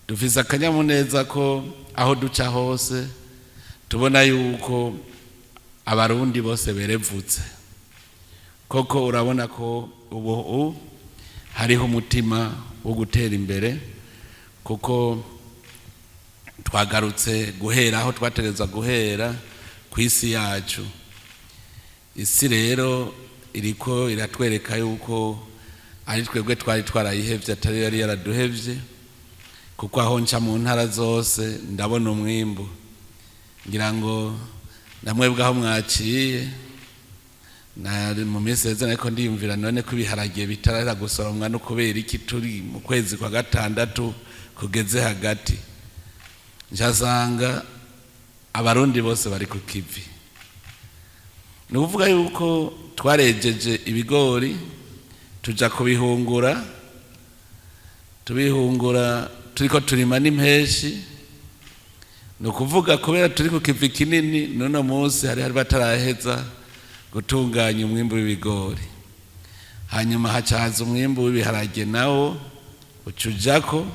Dufise akanyamuneza ko aho duca hose tubona yuko Abarundi bose berevutse koko. Urabona ko ubu hariho umutima wo gutera imbere, kuko twagarutse guhera aho twategerezwa guhera ku isi yacu. Isi rero iriko iratwereka yuko ari twebwe twari twarayihevye, atari yari yaraduhevye, kuko aho nca mu ntara zose ndabona umwimbu. Ngira ngo namwebwe aho mwaciye nari mu minsi heze, ariko ndiyumvira none ko ibiharage bitarahera gusoromwa no kubera iki turi mu kwezi kwa gatandatu kugeze hagati? Nsanga Abarundi bose bari ku kivi. Ni ukuvuga yuko twarejeje ibigori, tuja kubihungura, tubihungura turiko turima n'impeshi. Ni ukuvuga kubera turi ku kivi kinini, n'uno munsi hari bataraheza gutunganya umwimbu w'ibigori. Hanyuma hacaza umwimbu w'ibiharage, nawo ucujako.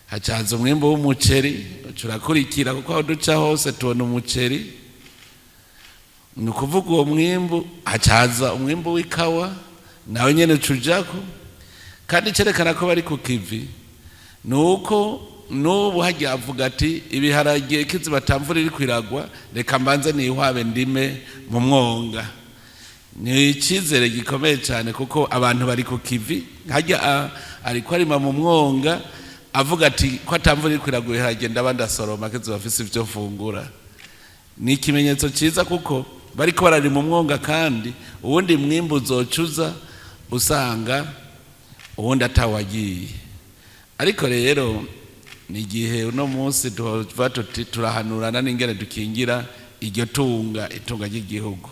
Hacaza umwimbu w'umuceri, uca urakurikira, kuko aho duca hose tubona umuceri. Ni ukuvuga uwo mwimbu, hacaza umwimbu w'ikawa, nawe nyene ucujako. Kandi cerekana ko bari ku kivi ni uko n'ubu hajya avuga ati: "Ibiharage kiziba atamvura iri kwiragwa, reka mbanze nihwabe ndime mu mwonga." Ni icyizere gikomeye cyane, kuko abantu bari ku kivi. Hajya ariko arima mu mwonga, avuga ati: "Ko atamvura iri kwiragwa, ibiharage ndaba ndasoroma kiziba afise ibyo mfungura." Ni ikimenyetso cyiza, kuko bariko bararima umwonga, kandi uwundi mwimbu uzocuza usanga uwundi atawagiye. Ariko rero ni igihe uno munsi tuva tuti turahanurana n'ingene dukingira iryo tunga, itunga ry'igihugu.